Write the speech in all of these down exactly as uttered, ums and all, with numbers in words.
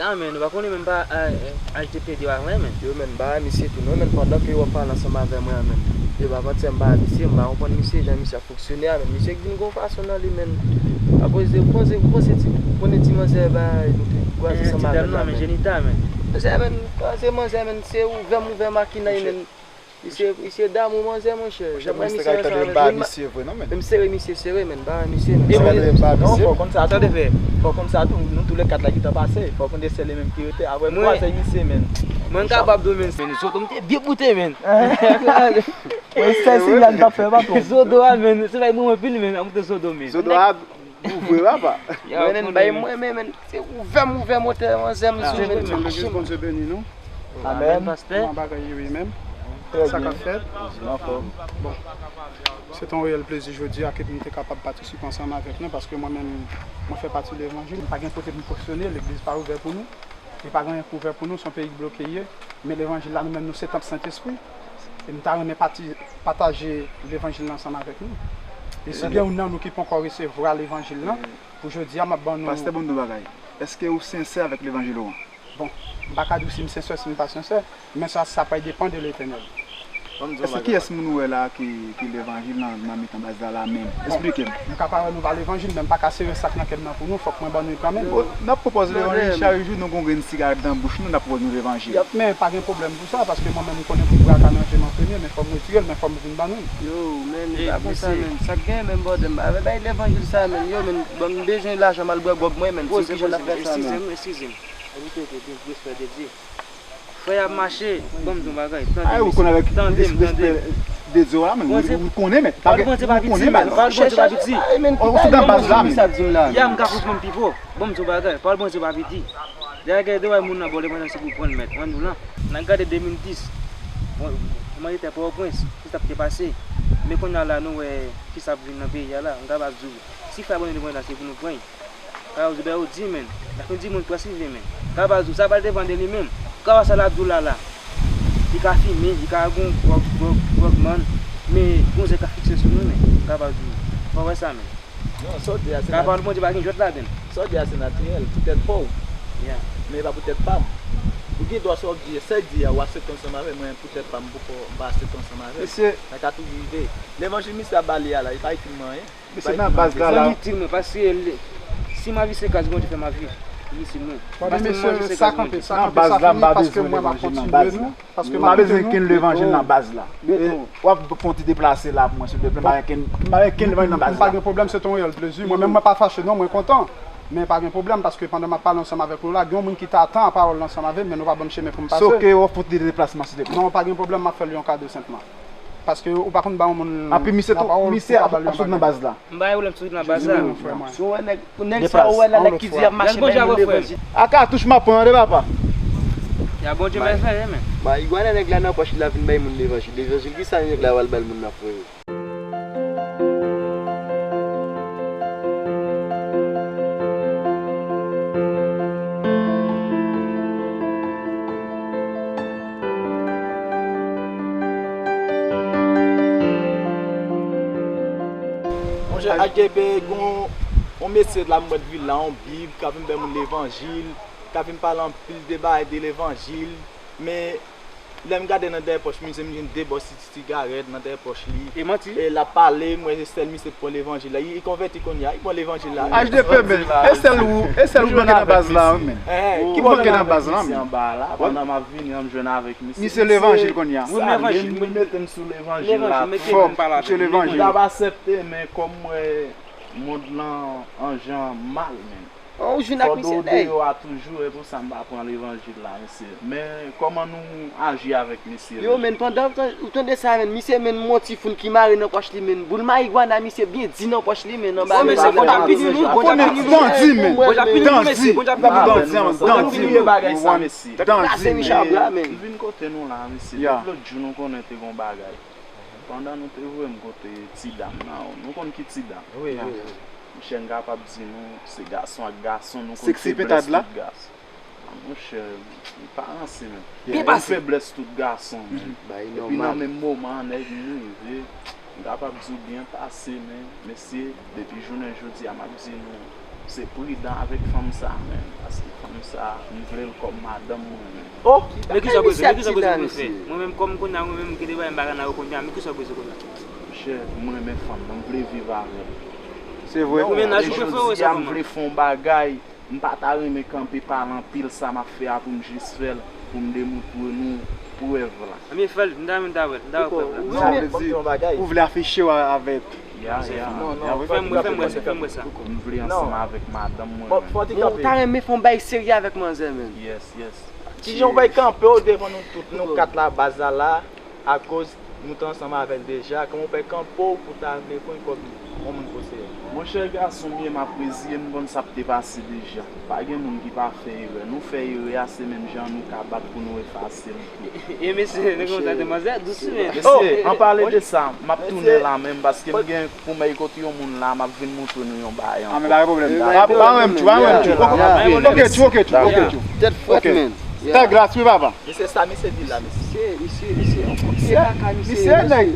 Ah, men, ou pa konnen menm pa, eh, H D P de avan, men. Yo, men, m pa wè misye tou, non, men, pandan ke yo ap pale ansanm avè mwen an, men. Yo pa manti, m pa wè misye, m pa konprann misye, jan misye ap fonksyone a, men. Misye vin gon fason nan li, men. Akoz de, ou panse, ou panse ti, ou konnen ti manzè, ba, nou te kwaze ansanm avè l la, men. Jenita, men. Manzè, men, kwaze manzè, men, se ouvè m ouvè makinay, men. Misye, misye damou manzè, monchè. Monchè, mwen se kay tande m ba misye vre non, men. Menm sere misye sere, men, ba misye, men. Sa tande m ba misye. Non, fò konn sa tou. Fò konn sa tou, nou toulèkat la gentan pase. Fò konn de sèl li menm ki rete. Apre m kwaze misye, men. Mwen kapab do, men. Men, zodo m te byen boute, men. Mwen sèl sinyal m t ap fè, patwon. Zodo a, men, se bay mwen anpil, men, a moute zodo, men. Zodo a, Ouvre, papa. Mwen, bay mwen, men, men, se ouvè m ouvè motè manzè m sou, men, se mache. Bondye beni nou. Amèn, pastè. Kòman bagay yo ye menm? Sa k ap fèt? Bon. Se te yon reyèl plezi jodi a ke nou te kapab patisipe ansanm avèk nou, paske mwen menm, mwen fè pati levanjil. M pa gen kote pou m fonksyone, legliz pa ouvè pou nou. Li pa gen anyen pou ouvè pou nou, se yon peyi k bloke ye. Men levanjil la, nou menm, nou se tanp Sentespri. E m ta renmen pati, pataje levanjil la ansanm avèk nou. E si gen youn nan nou ki poko resevwa levanjil la, pou jodi a, m ap ban nou. Pastè, ban m di w yon bagay. Èske ou sensè avèk levanjil ou an? Bon, m pa ka di w si m sensè, si m pa sensè, men sa, sa pral depann de Letènèl. Èske kiyès moun ou wè la ki, ki levanjil nan, nan mitan baz la, la menm? Esplike m. Nou ka pa wè nou pa levanjil, men m pa ka sere sa k nan kè m nan pou nou, fòk mwen ban nou kanmenm. Bon, n ap pwopòze levanjil chak jou, nou gon grenn sigarèt nan bouch nou, n ap pwopòze nou levanjil. Men pa gen pwoblèm pou sa, paske mwen menm m konnen pou bra ka nan je m an premye, men fò m retire l, men fò m vin ban nou l. Yo, men, e pa konsa, men. Sa k genyen menm bòdè m avè bay levanjil sa, men. Yo, men, bon, m bezwen lajan m al bwè gòb mwen, men. Se kijan n ap fè sa, men? Eskize m, eskize m. Respè de Dye. Frè y ap mache, ban m di yon bagay, tande, mesye. Ay, ou konnen avèk respè de Dye a, men, ou konnen, men. Pawòl Bondye pa piti, men. Pawòl Bondye pa piti. Ou sou dan baz la, men. Ya, m ka konprann pi fò. Ban m di yon bagay, pawòl Bondye pa piti. Dèyè gade de wè moun nan bò levanjil se pou pran l mèt. Mwen di w lan, n a gade de mil dis, bon, mwen te Pòtoprens, ki sa k te pase. Men kounye a la, nou wè ki sa ap vin nan peyi a la. M kapab di w, si frè abandone levanjil la, se pou nou pran l. Kaba di, bè, ou di, men. Lafen di mond prèske rive, men. Kaba di, sa pral depann de li menm. Kaba sa l ap di w la, la. Li ka fimen, li ka gon gwòg, gwòg, gwòg, man. Men, gon zèl ka fikse sou nou, men. Kaba di, fò wè sa, men. Non, sa w di a, se nat- Kaba di, Bondye pa gen jwèt ladan l. Sa w di a, se natirèl. Poutèt pa w. Ya. Men e pa poutèt pa m. Ou gen dwa sa w di, sa w di a, w aksepte ansanm avè mwen, poutèt pa m, poukò m pa aksepte ansanm avè l. Mesye. Sa ka toujou rive. Levanjil misye ap ba li a la, li pa itil mwen anyen. Mesye nan baz la, la. Li itil mwen, paske si m avi se gras Bondye fè m avi, li itil mwen. Paske m manje se gras Bondye. Nan baz la, m pa bezwen levanjil nan baz la. M pa bezwen kenn levanjil nan baz la. W ap fè yon ti deplase la pou mwen, silvouplè. M pa gen kenn, m pa gen kenn levanjil nan baz la. M pa gen pwoblèm, se te yon reyèl plezi. Mwen menm, mwen pa fache, non, mwen kontan. Men pa gen pwoblèm, paske pandan m ap pale ansanm avèk nou la, gen yon moun ki ta tan pawòl la ansanm avè m, men nou pa ban m chemen pou m pase. Se oke, w ap fè yon ti deplasman, silvouplè. Non, pa gen pwoblèm, m ap fè l yon kado senpman. Paske ou pa konn ba yon moun lapawòl pou w pa ba l yon bagay. Anpi misye ap sot nan baz la. M pa gen pwoblèm sot nan baz la. Si w wè nèg, nèg sa, ou wè la, nèg ki di y ap mache bay moun levanjil. A katouch m ap pran tande, papa. Ya Bondye mèvèye, men. Marigwana nèg la nan pòch li la vin bay moun levanjil. Levanjil ki sa nèg la pral bay moun nan, frè? Monchè, H D P, gon, yon mesye la m wè depi la, yon bib, k ap vin bay moun levanjil, k ap vin pale anpil de bagay de levanjil, men lè m gade nan dèyè pòch misye, m jwenn de bòs sigarèt nan dèyè pòch li. E manti. E l ap pale, m wè se sèl misye k pran levanjil la. Li, li konvèti kounye a, li pran levanjil la. H D P, men, e sèl ou, e sèl ou bloke nan baz la, wi, men. Ki bloke nan baz la, men. Anba la, pandan m ap vini an, m jwenn avèk misye. Misye levanjil kounye a. Wi, m levanjil. M mete m sou levanjil la. Fò m pale avèk levanjil. M t ap aksepte, men kòm m wè mond lan an jan mal, men. Ou jwenn ak misye, deyò a toujou, e pou sa m pa pran levanjil la, mesye. Men, kòman nou aji avèk mesye menm? Yo, men, pandan, ou tande sa, men, misye, men, yon ti foun ki mare nan pòch li, men, boul marigwana, misye byen di nan pòch li, men, anba, men, se Bondye ap pini nou, Bondye ap pini nou, mesye, Bondye ap pini nou, mesye, Bondye ap pini nou, Bondye ap pini nou, bagay sa, mesye. Plase Micha Bra, men. M vin kote nou la, mesye. Depi lòt jou, nou konnen te gon bagay. Pandan nou te voye m kote ti dam nan, nou konn ki ti dam. Wi, wi, wi. Monchè, m kapab di nou, se gason ak gason, nou konn feblès tout gason. Monchè, li pa ranse, men. Li konn feblès tout gason, men. Epi nan menm moman an, nèg m rive, m kapab di w byen pase, men, mesye, depi jounen jodi a, m ap di nou, Se pridan avèk fanm sa menm, paske fanm sa, m vle l kòm madanm mwen menm. Oh! Men kisa w bezwen, men kisa w bezwen pou nou fè? Mwen menm, kòm kounye a, mwen menm, m kite bagay m bagay nan yo kounye a, men kisa w bezwen kounye a? Monchè, m renmen fanm nan, m vle viv avè l. Se vre. Pou mennaj ou, frè, frè, sa kòman? M vle fè yon bagay, m pa ta renmen kanpe pale anpil sa m ap fè a pou m jis fè l, pou m demontre nou prèv la. Ebyen, fè l, m ta renmen ta wè l, m ta wè prèv la. Sa vle di, ou vle afiche w avèk. Ya, ya. Fè m wè, fè m wè sa, fè m wè sa. M vle ansanm avèk madanm mwen menm. Ou ta renmen fè yon bagay serye avèk manzè menm. Yes, yes. Kijan w bay kanpe w devan nou tout, nou kat la, baz la la, akoz nou te ansanm avè l deja, kòman w fè kanpe w pou ta vle pran kòb yon moun poseye? Monchè, gason m ye, m ap reziye m, m konn sa k te pase deja. Pa gen moun ki pa fè erè. Nou fè erè a, se menm jan nou ka bat pou nou efase l tou. E mesye, nèg konsa, demwazèl dous wi. Mesye, an pale de sa, m ap tounen la menm, paske m gen pou m al kote yon moun la, m ap vin montre nou yon bagay ankò. Ah, men pa gen pwoblèm. Pa, pa menm tjou, pa menm tjou. Ok tjou, ok tjou, ok tjou. Tèt frèt, men. Tèt gras wi, papa. Mesye, sa misye di la, mesye. Misye, misye, misye, misye, misye, nèg,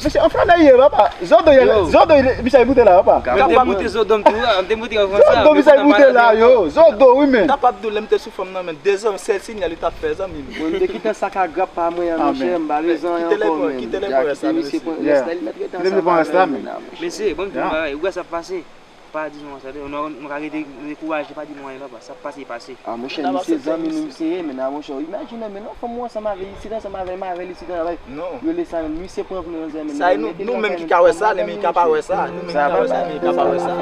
misye, yon flannè ye, papa. Zodo, zodo, misye boute la, papa. Mwen te boute zodo m tou, mwen te boute yon konsa. Zodo, misye boute la, yo. Zodo, wi, men. Kapab di w, lè m te sou fanm nan, men, de zòm, sèl sinyal li t ap fè, zanmi m. Mwen, m te kite sa ka grap pa mwen an, monchè, m pa bezwen anyen ankò, men. Kite l pou rès la, mesye. Kite misye pran rès la, li mèt rete ansanm avè m, men. Mesye, bon, m di yon bagay, ou wè sa k pase? Pa di nou sa, nou, nou ka rete dekouraje, pa di nou anyen, papa. Sa k pase, pase. Ah, monchè, misye zanmi nou, misye ye, men, ah, monchè, imajine, men, non, fanm ou ansanm avè l isit, ansanm avè m, avè l isit, avè l. Non. Yo rele sa, men, misye pran pou nou zanmi nou. Sa, nou, nou menm ki ka wè sa, nou menm ki ka pa wè sa, nou menm ki ka wè sa, nou menm ki ka wè sa.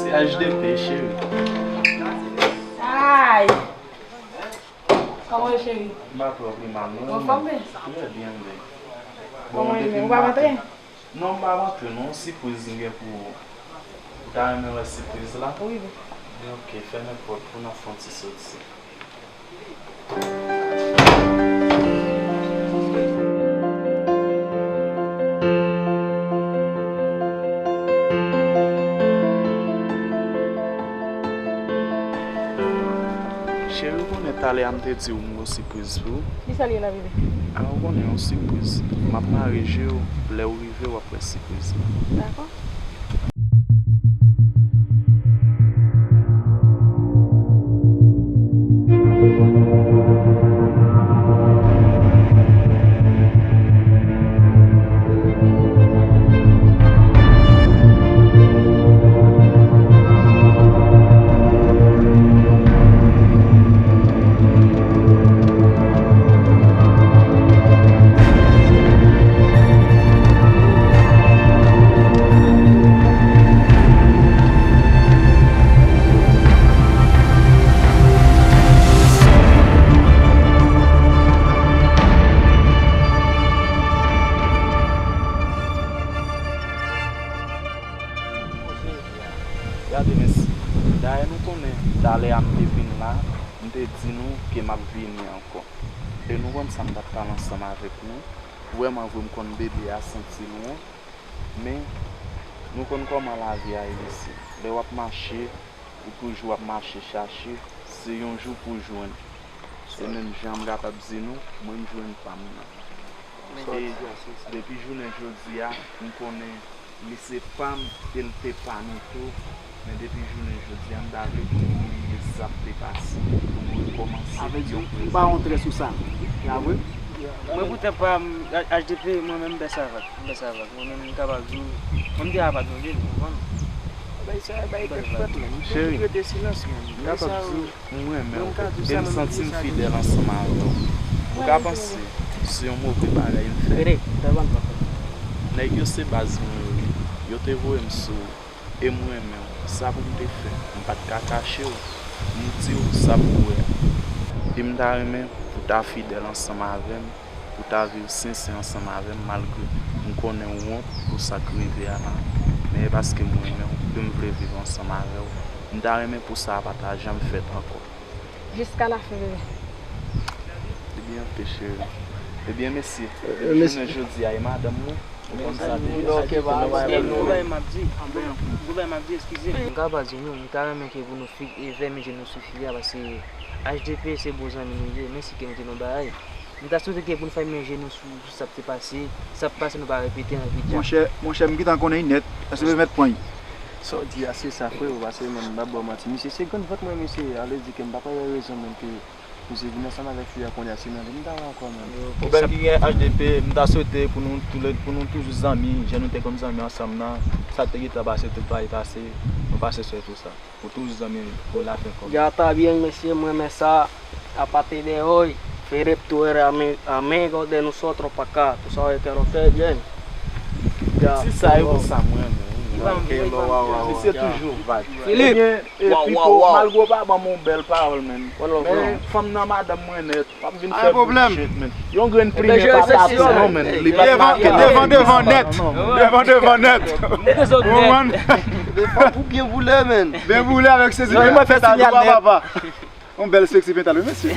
Se H D P, cheri. Ay! Kòman w ye, cheri? M pa twò pi mal, non. Anfòm, men? Trè byen, men. Kòman w ye, men? Ou pa rantre? Non, m pa rantre non, sipriz m gen pou ou. Ou ta renmen wè sipriz la? Wi, wi. Ebyen, ok, fè nenpòt pou n ap fè yon ti soti. Cheri, ou konnen talè a m te di w m gon sipriz pou ou. Kisa l ye la, bebe? A, ou konnen yon sipriz. M ap mare je w, lè w rive w ap wè sipriz la. Dakò. Gade, mesye. Dayè, nou konnen talè a m te vin la, m te di nou ke m ap vini ankò. E nou konn sa m t ap pale ansanm avèk nou. Vrèman vre, m konn bebe a santi l wont, men nou konn kòman lavi a ye, mesye. Lè w ap mache, ou toujou ap mache chache, se yon jou pou w jwenn. Se menm jan m kapab di nou, mwen m jwenn pa m nan. E depi jounen jodi a, m konnen li se pa m e l te pa nou tou, men depi jounen jodi a, m ta vle pou nou bliye sa k te pase, pou nou rekòmanse yon prezan. Sa vle di ou pa yon trè sou sa. Se vre? Mwen, pou tèt pa m, H D P, mwen menm, m bèsavag, m bèsavag. Mwen menm, m kapab di w, mwen, m te avag nou de, ou konprann? Bay sa, bay tèt frèt, menm. Cheri, m kapab di w, m renmen w, e m santi m fidèl ansanm avè w. Ou ka panse se yon move bagay m fè. Nèg yo se baz mwen yo ye. Yo te voye m sou ou, e m renmen w. Sa pou m te fè? M pa t ka kache w. M di w sa pou w wè a. E m ta renmen pou w ta fidèl ansanm avè m, pou w ta viv sensè ansanm avè m, malgre m konnen w wont pou sa k rive a la. Men e paske m renmen w, e m vle viv ansanm avè w. M ta renmen pou sa a pa ta janm fèt ankò. Jiska lafen, bebe. Ebyen, ok, cheri. Ebyen, mesye, depi jounen jodi a, e madanm mwen, ou konn sa deja. Gon bagay m ap di, gon bagay m ap di, eskize. M ka pa di nou, m ta renmen ke pou nou fi-, e, fèmen je nou sou fi a, paske H D P se bon zanmi nou ye, men si ke m di nou bagay. M ta swete ke pou n fèmen je nou sou, sou sa k te pase, sa k pase nou pa repete ankò. Monchè, monchè, m gentan konnen nèt. Èske w mèt pran l? Sa w di a se sa freo, paske mwen m p ap ba w manti. Misye se grann vant mwen misye ye, ale di ke m pa kwè l gen rezon menm ke misye vin ansanm avèk fi a kounye a se nan li m ta wè ankò menm. Pwoblèm ki gen H D P, m ta swete pou nou toulède, pou nou toujou zanmi, jan nou te konn zanmi ansanm nan, sa k te gentan pase tout bagay pase, nou pase sou tout sa. Pou toujou zanmi pou lafen kòm. Ya ta bien mesye, m renmen sa. A partir de hoy, Felipe tú eres ami- amigo de nosotros pa acá. Tú sabes que lo que es bien. Ya. Si sa e konsa m renmen wi. Misye toujou vibe. Felipe, ebyen, e Pipo, malgre w pa ban m yon bèl pawòl menm, men fanm nan madanm mwen nèt. W ap vin fè bout shit, man. Yon grenn plimen pa t ap non, man. Li pa t make devan, devan nèt. Devan, devan nèt. Ou konprann? Fòk ou byen boule, man. Byen boule avèk sexy pental, papa. Yon bèl sexy pental, wi, mesye.